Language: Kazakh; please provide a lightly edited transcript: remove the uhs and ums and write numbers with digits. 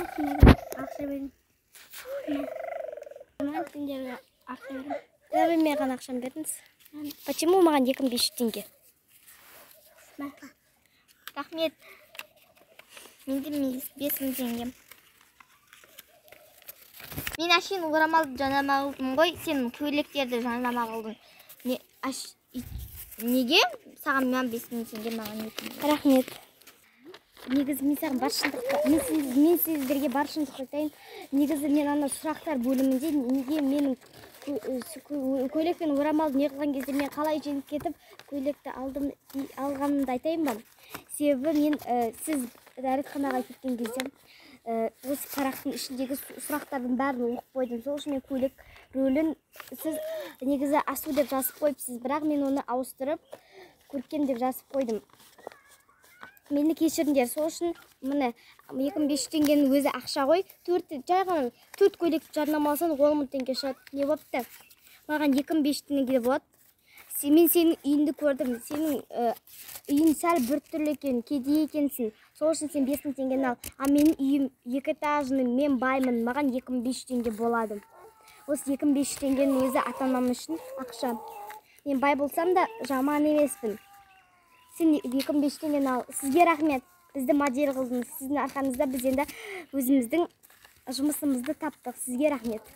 Ақша бердім. Теңге ақша бердім. Давай, маған ақшаны беріңіз. Почему маған 2500 теңге? Рахмет. Менде 5000 теңге. Мен әшейін орамалды жарнама қылдым ғой, сен көйлектерді жарнама қылдың. Не, неге саған мен 5000 теңге, маған 2000? Рахмет. Негізі мен саған бар шындықты, мен сіздерге бар шындықты айтайын. Негізі мен ана сұрақтар бөлімінде неге менің көйлек пен орамалды не қылған кезде мен қалай жеңіп кетіп көйлекті алдым, алғанымды айтайын ба? Себебі мен сіз дәретханаға кеткен кезде осы парақтың ішіндегі сұрақтардың бәрін оқып қойдым. Сол үшін мен көйлек рөлін сіз негізі Асу деп жазып қойыпсыз, бірақ мен оны ауыстырып Көркем деп жазып қойдым. Мені кешіріңдер. Сол үшін міне 2500 теңгенің өзі ақша ғой. Төрт жай ғана төрт көйлек жарнама алсаң, 10 000 теңге шығады. Не болыпты? Маған 2500 теңге болады. Мен сенің үйіңді көрдім. Сенің үйің сәл біртүрлі екен, кедей екенсің. Сол үшін сен 5000 теңгені ал. А менің үйім екі этажный, мен баймын, маған 2500 теңге болады. Осы 2500 теңгенің өзі ата анам үшін ақша. Мен бай болсам да, жаман емеспін. Сен 2500 теңгені ал. Сізге рахмет, бізді модель қылдыңыз. Сіздің арқаңызда біз енді өзіміздің жұмысымызды таптық. Сізге рахмет.